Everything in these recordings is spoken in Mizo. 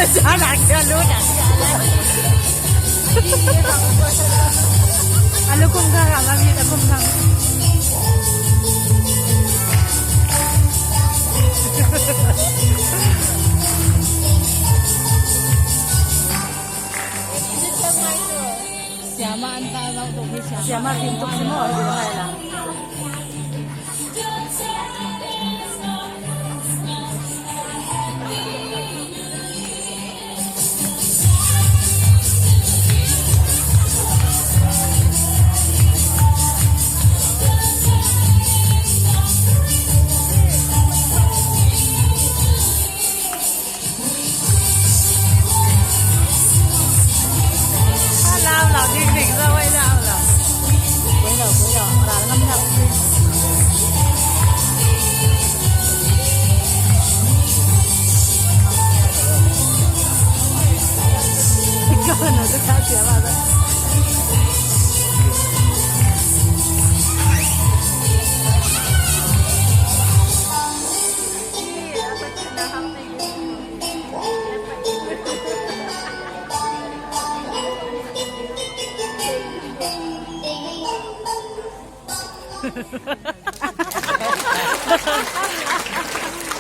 A lukhum kha rang a mit a khum thang. Siama fim tuk si maw a ngai la.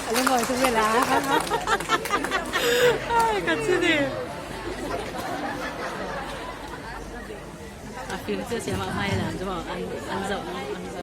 A lungawi tuk ve la. Ai ka chi ni. A film cu siam ah hmai lan cu an an zoh an zoh.